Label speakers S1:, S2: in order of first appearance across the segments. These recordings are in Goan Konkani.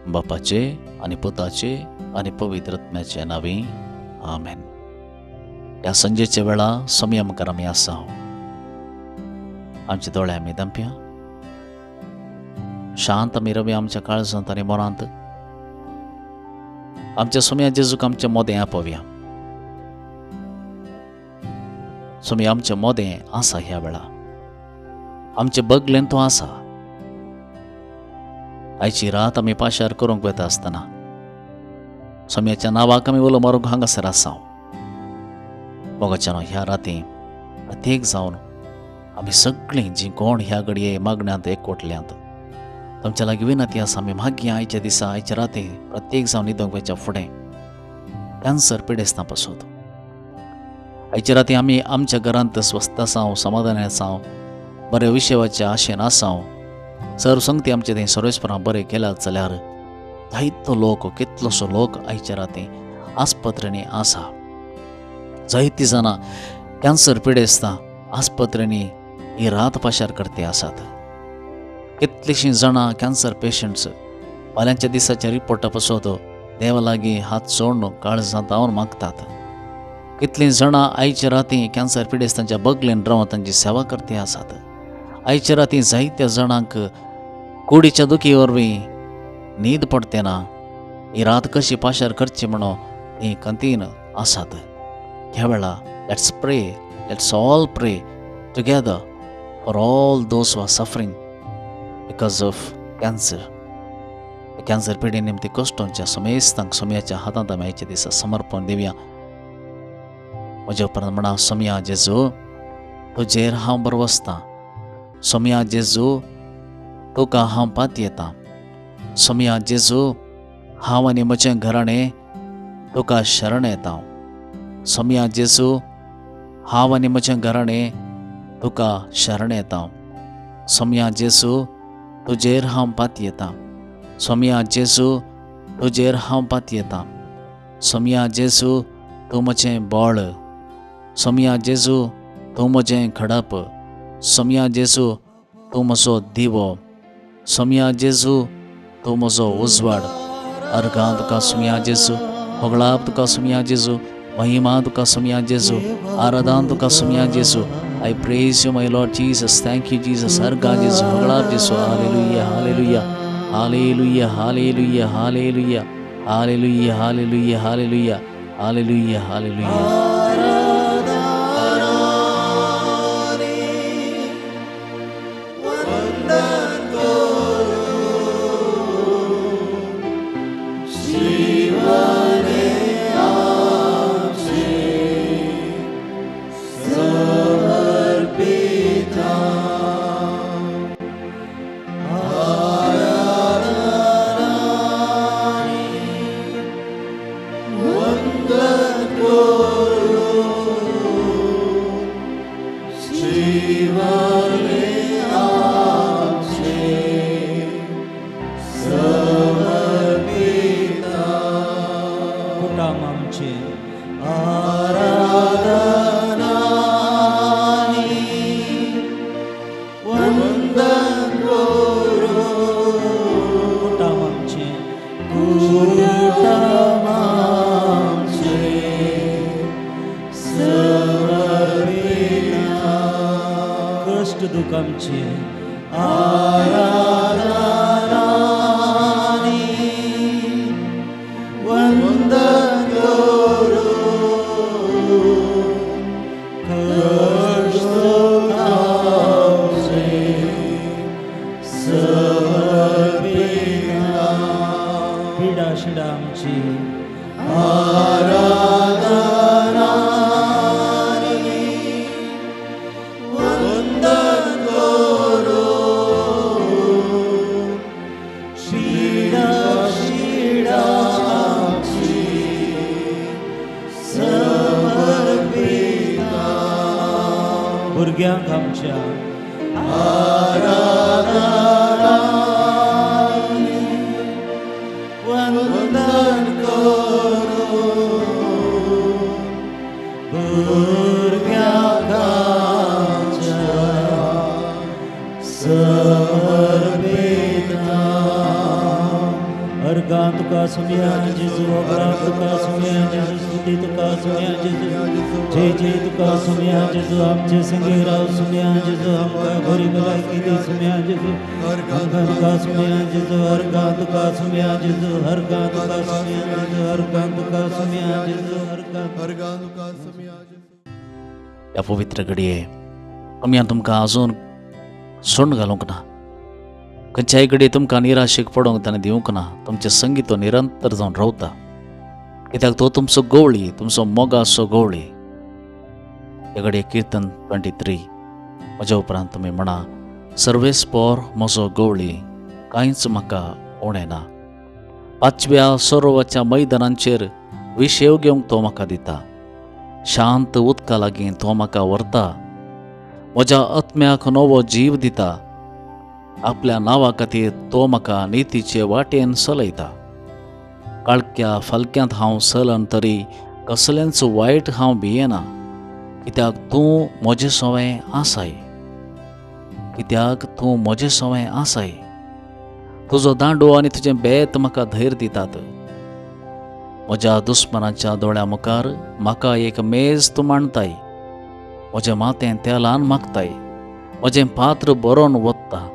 S1: बापाचे आनी पुताचे आनी पवित्र आत्म्याचे नांवी, आमेन. ह्या संजेच्या वेळा सोमया मुखार आमी आसा. आमचे दोळे आमी दंपया, शांत आमी रव्या आमच्या काळजांत आनी मनांत. आमच्या सोमया जेजूक आमच्या मोदें आपोवया. सोमया आमच्या मोदें आसा ह्या वेळा, आमचे बगलेन तो आसा. आयची रात आमी पाशार करूंक वता आसतना सोमयाच्या नांवाक आमी उलो मारूंक हांगासर आसा. मोगाच्यान ह्या राती प्रत्येक जावन आमी सगळीं जीं कोण ह्या घडये मागण्यांत एकवटल्यांत तुमच्या लागीं विनंती आसा, आमी मागीं आयच्या दिसा आयच्या राती प्रत्येक जावन न्हिदोंक वयच्या फुडें कॅन्सर पिडेस्तां पासत आयच्या राती आमी आमच्या घरांत स्वस्थ आसाव, समाधान आसाव, बऱ्या विशयाच्या आशेन आसाव. सर संगती आमचे थंय सर्वेस्परां बरें केल्यात जाल्यार जायतो लोक, कितलोसो लोक आयच्या राती आस्पत्रेंनी आसा. जायतीं जाणां कॅन्सर पिडेस्तां आस्पत्रेंनी ही रात पाशार करते आसात. कितलींशीं जाणां कॅन्सर पेशंट्स फाल्यांच्या दिसाच्या रिपोर्टा पासत देवा लागीं हात सोडून काळजांत धांवन मागतात. कितलीं जाणां आयच्या राती कॅन्सर पिडेस्तांच्या बगलेन रावन तांची सेवा करते आसात. आयच्या राती जायत्या जाणांक कुडीच्या दुखी वरवीं न्हीद पडते ना, ही रात कशी पाशार करची म्हणून हीं खंतीन आसात. ह्या वेळा let's pray, let's all pray together for all those who are suffering because of cancer. Cancer पिडे निमती कश्टांच्या समेस्तांक सोमयाच्या हातांत आमी आयच्या दिसा समर्पण दिवया. म्हज्या उपरांत म्हणा, सोमया जेजू तुजेर हांव बरवसतां, सोमया जेजू तुका हांव पातयेतां, सोमया जेजू हांव आनी म्हजें घराणें तुका शरण येता, सोमया जेजू हांव आनी म्हजें घराणें तुका शरण येता, सोमया जेजू तुजेर हांव पातयेतां, सोमया जेजू तुजेर हांव पातयेतां, सोमया जेजू तूं म्हजें बळ, सोमया जेजू तूं म्हजें खडप, सोमया जेजू तूं म्हजो दिवो, सोमया जेजू तूं म्हजो उजवाड. अर्गां तुका सोमया जेजू, होगळाप तुका सोमया जेजू, महिमा तुका सोमया जेजू, आराधन तुका सोमया जेजू. I praise you, my Lord Jesus. Thank you, Jesus. अर्गां जेजू, होगळाप जेजू. Hallelujah, hallelujah, hallelujah, hallelujah, hallelujah, hallelujah, hallelujah, hallelujah, hallelujah, hallelujah.
S2: कुटाम आमचे. कुटाम आमचे. कश्ट दुख आमचे. पिडा शिडा आमची. भुरग्यांक आमच्या. अर्गां तुका सुमया जेजू, अब्राम तुका सुमया जेजू, स्तुती तुका सुमया जेजू, जय जय तुका सुमया जेजू, आमचे संगे राव सुमया जेजू, आमकां बरी भलायकी दी सुमया जेजू, आमकां तुका सुमया जेजू, अर्गां तुका सुमया जेजू, अर्गां तुका सुमया जेजू, अर्गां तुका सुमया जेजू, अर्गां
S3: अर्गां तुका सुमया जेजू.
S1: ह्या पवित्र घडये आमी तुमकां अजून सोडून घालूंक ना. खंयच्याय घडये तुमकां निराशेक पडोवंक ताणें दिवंक ना. तुमचें संगीत तो निरंतर जावन रावता, कित्याक तो तुमचो गवळी, तुमचो मोगाचो गवळी. हे घडये किर्तन 23 म्हज्या उपरांत तुमी म्हणा, सर्वेस्पोर म्हजो गवळी, कांयच म्हाका उणें ना. पाचव्या सरोवराच्या मैदानांचेर विशेव घेवंक तो म्हाका दिता. शांत उदका लागीं तो म्हाका व्हरता. म्हज्या आत्म्याक नवो जीव दिता. आपल्या नांवा खातीर तो म्हाका नितीचे वाटेन चलयता. काळख्या फालक्यांत हांव चलन तरी कसलेंच वायट हांव भियेना, कित्याक तूं म्हजें सवें आसाय, कित्याक तूं म्हजें सवें आसाय. तुजो दांडो आनी तुजें बेत म्हाका धैर्य दितात. म्हज्या दुस्मनाच्या दोळ्या मुखार म्हाका एक मेज तूं मांडताय. म्हजें माथें तेलान मागताय. म्हजें पात्र बरोवन वता.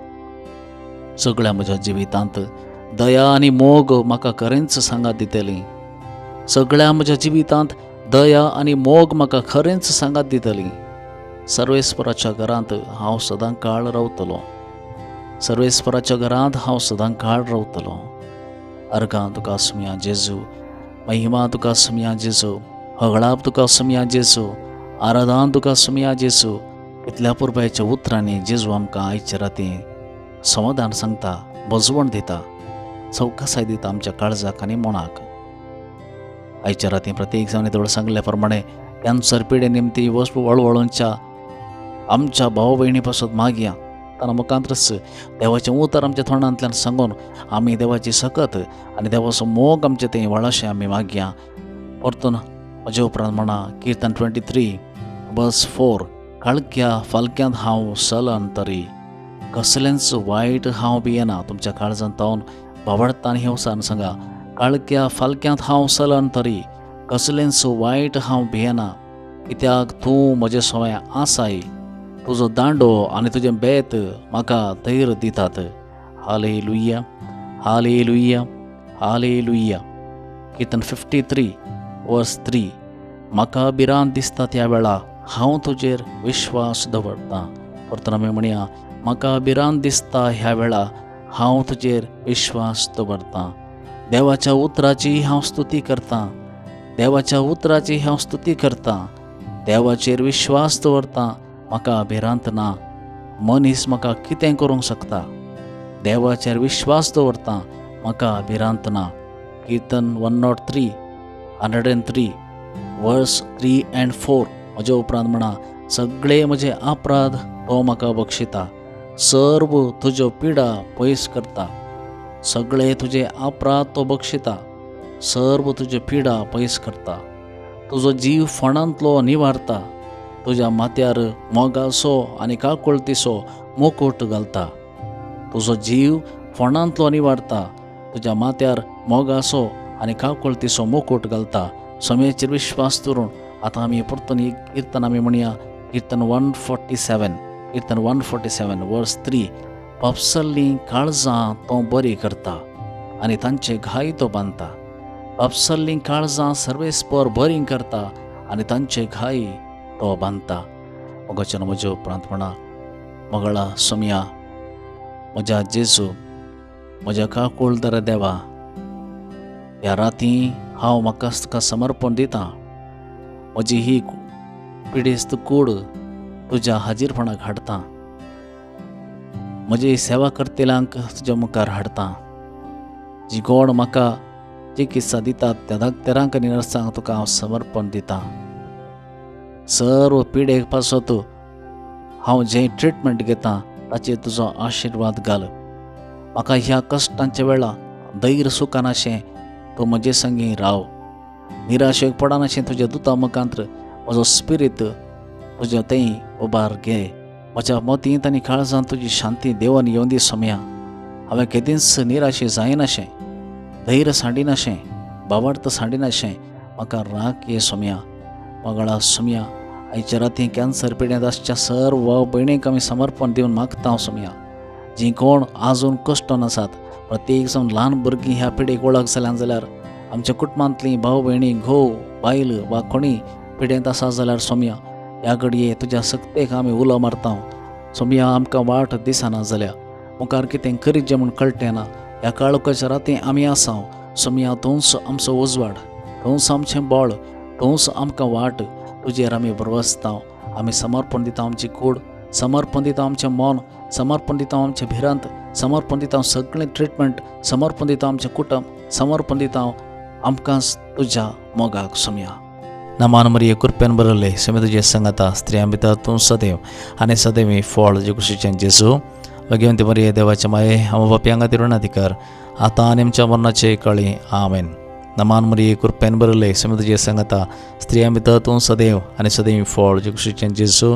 S1: सगळ्या म्हज्या जिवितांत दया आनी मोग म्हाका खरेंच सांगात दितली. सगळ्या म्हज्या जिवितांत दया आनी मोग म्हाका खरेंच सांगात दितली. सर्वेस्पराच्या घरांत हांव सदां काळ रावतलो. सर्वेस्पराच्या घरांत हांव सदां काळ रावतलो. अर्गां तुका सुमया जेजू, महिमा तुका सुमया जेजू, हगळाप तुका सुमया जेजू, आराधन तुका सुमया जेजू. इतल्या पुरबायच्या उतरांनी जेजू आमकां आयच्या राती समाधान सांगता, भजवण दिता, सवकासाय दिता आमच्या काळजाक आनी मनाक. आयच्या राती प्रत्येक जावन थोडं सांगल्या प्रमाणे कॅन्सर पिडे निमती वस्तू वळवळूंच्या आमच्या भाव भयणी पासत मागया. ताणा मुखांतच देवाचें उतर आमच्या तोंडांतल्यान सांगून आमी देवाची सकत आनी देवाचो मोग आमचे थंय वाळाशें आमी मागया. परतून म्हजे उपरांत म्हणा, किर्तन 23 वर्स 4, काळख्या फालक्यांत हांव चलन तरी कसलेंच वायट हांव भियेना. तुमच्या काळजांत तावन बावडता आनी हेवसान सांगा, काळख्या फालक्यांत हांव चलन तरी कसलेंच वायट हांव भियेना, कित्याक तूं म्हजें सवंय आसाय. तुजो दांडो आनी तुजें बेत म्हाका धैर्य दितात. Hallelujah, hallelujah, hallelujah. किर्तन 53 वर्स 3, म्हाका भिरांत दिसता त्या वेळा हांव तुजेर विश्वास दवरतां. परतून आमी म्हणया, म्हाका भिरांत दिसता ह्या वेळा हांव तुजेर विश्वास दवरतां. देवाच्या उतराची हांव स्तुती करतां. देवाच्या उतराची हांव स्तुती करतां. देवाचेर विश्वास दवरतां. म्हाका भिरांत ना. मनीस म्हाका कितें करूंक शकता? देवाचेर विश्वास दवरतां. म्हाका भिरांत ना. किर्तन 103, 103 वर्स 3 एंड 4. म्हज्या उपरांत म्हणा, सगळे म्हजे अपराध तो म्हाका बक्षिता, सर्व तुज्यो पिडा पयस करता. सगळे तुजे अपराध तो बक्षिता, सर्व तुज्यो पिडा पयस करता. तुजो जीव फोंडांतलो निवारता. तुज्या माथ्यार मोगाचो आनी काकुळतीचो मुकुट घालता. तुजो जीव फोंडांतलो निवारता. तुज्या माथ्यार मोगाचो आनी काकुळतीचो मुकुट घालता. समयाचेर विश्वास दवरून आतां आमी परतून एक किर्तन आमी म्हणया, किर्तन 147, किर्तन 147 वर्स 3, पापसल्लीं काळजां तो बरी करता आनी तांचे घाय तो बांदता. पापसल्लीं काळजां सर्वेस्पर बरी करता आनी तांचे घाय तो बांदता. मोगाच्यान म्हज्या उपरांत म्हणा, मोगळा सोमया, म्हज्या जेजू, म्हज्या काकुळदर देवा, ह्या राती हांव म्हाका तुका समर्पण दितां. म्हजी ही पिडेस्त कूड तुज्या हाजीरपणाक हाडटा. म्हजी सेवा करतल्यांक तुज्या मुखार हाडटा. जी गोड म्हाका चिकित्सा दितात त्या दाक्तेरांक आनी नर्सांक तुका हांव समर्पण दितां. सर्व पिडेक पासत हांव जें ट्रिटमेंट घेता ताचेर तुजो आशिर्वाद घाल. म्हाका ह्या कश्टांच्या वेळा धैर्य सुखानाशें तूं म्हजे संगी राव. निराशेक पडनाशें तुज्या दुता मुखांत्र म्हजो स्पिरीत तुज्या थंय उबार घे. म्हज्या मतींत आनी काळजांत तुजी शांती देवान येवन दी सोम्या. हांवें केदींच निराशे जायनाशें धैर्य सांडिनाशें, भावार्थ सांडिनाशें म्हाका राख ये सोम्या. मोगाळा सोम्या, आयच्या राती कॅन्सर पिड्यांत आसच्या सर्व भयणीक आमी समर्पण दिवन मागता सोम्या. जीं कोण आजून कश्टन आसात, प्रत्येक जावन ल्हान भुरगीं ह्या पिडेक वळख जाल्यान जाल्यार आमच्या कुटुंबांतलीं भाव भयणी, घोव बायल वा कोणी पिड्यांत आसा जाल्यार सोम्या, ह्या घडये तुज्या सक्तेक आमी उलो मारता सोम्या. आमकां वाट दिसना जाल्या, मुखार कितें करीत जें म्हूण कळटें ना. ह्या काळोखाच्या राती आमी आसा सोम्या, तूंच आमचो उजवाड, तूंच आमचें बळ, तूंच आमकां वाट. तुजेर आमी भरवसता. आमी समर्पण दिता आमची कूड, समर्पण दिता आमचें मन, समर्पण दिता आमचें भिरांत, समर्पण दिता सगळें ट्रिटमेंट, समर्पण दिता आमचें कुटुंब, समर्पण दिता आमकां तुज्या मोगाक सोम्या. नमान मरिये, कृपेन बरयले, समे तुजे संगता, स्त्रियां भितर तूं सदैव आनी सदैव फळ जे कुशीचें जेजू. भगवंती मरिये, देवाचे माये, आम पापयांक खातीर अधिकार आतां आनी आमच्या मरणाचे कळी. आमेन. नमान मरिये, कृपेन बरयले, समे तुजे संगता, स्त्रियां भितर तूं सदैव आनी सदैव फळ जे कुशीचें जेजू.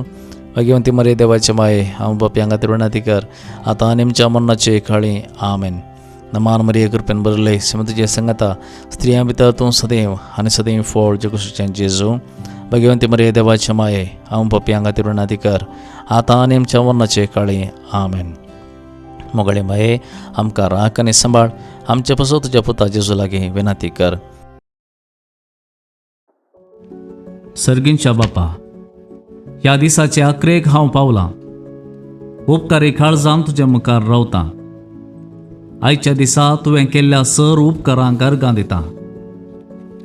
S1: भगवंती मरिये, देवाचे माये, आम पापयांक खातीर अधिकार आतां आनी आमच्या मरणाचे कळी. आमेन. नमान मरिये, कृपेन बरयले, समे तुजे संगता, स्त्रियां भितर तूं सदैव आनी सदैव फळ जे कुशीचें जेजू. भगवंती मरिये, देवाचे माये, आम पापयांक खातीर अधिकार आतां आनी आमच्या मरणाचे काळी. आमेन. मोगाळे माये, आमकां राख आनी सांबाळ. आमचे पासत तुज्या पुता जेजू लागीं विनंती कर.
S4: सर्गींच्या बापा, ह्या दिसाचे अकरेक हांव पावलां. उपकारी काळजान तुज्या मुखार रावतां. आयच्या दिसा तुवें केल्ल्या सर उपकारांक अर्गां दिता.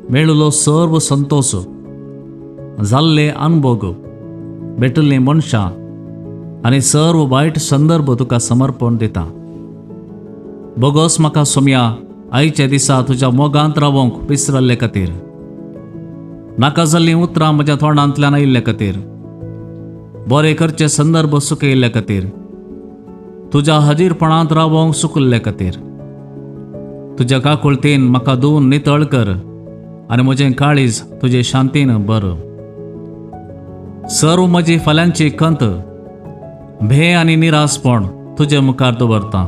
S4: मेळिल्लो सर्व संतोश, जाल्ले अनभोग, भेटिल्लीं मनशां आनी सर्व वायट संदर्भ तुका समर्पण दिता. बोगोस म्हाका सोमया, आयच्या दिसा तुज्या मोगांत रावोंक विसरल्ले खातीर, नाका जाल्लीं उतरां म्हज्या तोंडांतल्यान आयिल्ले खातीर, बरे करचे संदर्भ सुकयिल्ले खातीर, तुज्या हाजीरपणांत रावोंक सुकल्ले खातीर. तुज्या काकुळतीन म्हाका धुवन नितळ कर आनी म्हजें काळीज तुजे शांतीन बर. सर्व म्हजी फाल्यांची खंत, भे आनी निरासपण तुजे मुखार दवरता.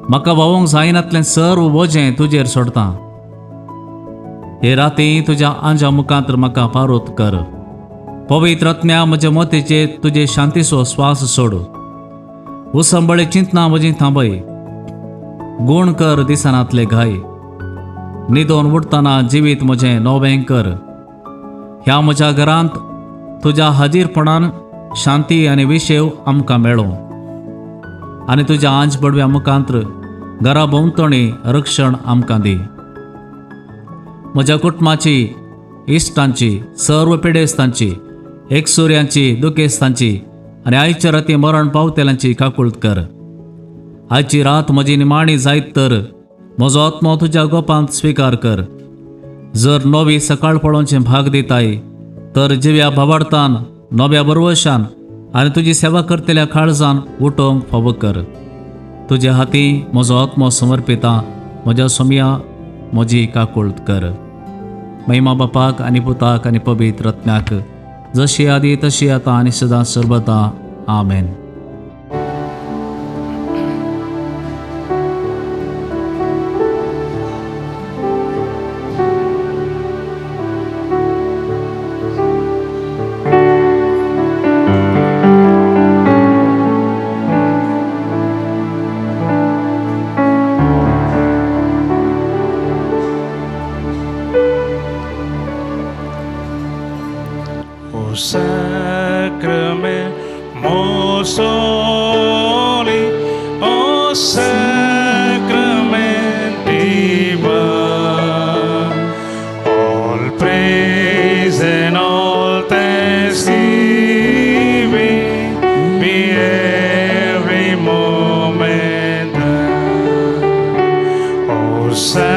S4: म्हाका व्हांवूंक जायनातलें सर्व वजें तुजेर सोडता. हे राती तुज्या आंजा मुखांत म्हाका पारोत कर. पवित्र आत्म्या, म्हज्या मतीचेर तुजे शांतीचो स्वास सोड. उसंबळे चिंतना म्हजी थांबय. गुण कर दिसनातले घाय. निदोन उठतना जिवीत म्हजें नवें कर. ह्या म्हज्या घरांत तुज्या हाजीरपणान शांती आनी विशेव आमकां मेळो आनी तुज्या आंज बडव्या मुखांत्र घरा भोंवतणी रक्षण आमकां दी. म्हज्या कुटुंबाची, इश्टांची, सर्व पिडेस्तांची, एकसुऱ्यांची, दुखेस्तांची आनी आयच्या राती मरण पावतेल्यांची काकूळत कर. आयची रात म्हजी निमाणी जायत तर म्हजो आत्मो तुज्या गोपांत स्विकार कर. जर नवी सकाळ पळोवचें भाग दिताय तर जिव्या भावार्थान, नव्या बरवशान आनी तुजी सेवा करतल्या काळजान उठोवंक फावो कर. तुज्या हाती म्हजो आत्मो समर्पिता. म्हज्या सोमया, म्हजी काकूळत कर. महिमा बापाक आनी पुताक आनी पवित्र रत्नाक, जशी आदी तशी आतां आनी सदां सर्वता. आमेन.
S5: O sacrament most holy, O sacrament divine, all praise and all thanksgiving be every moment thine. O sacrament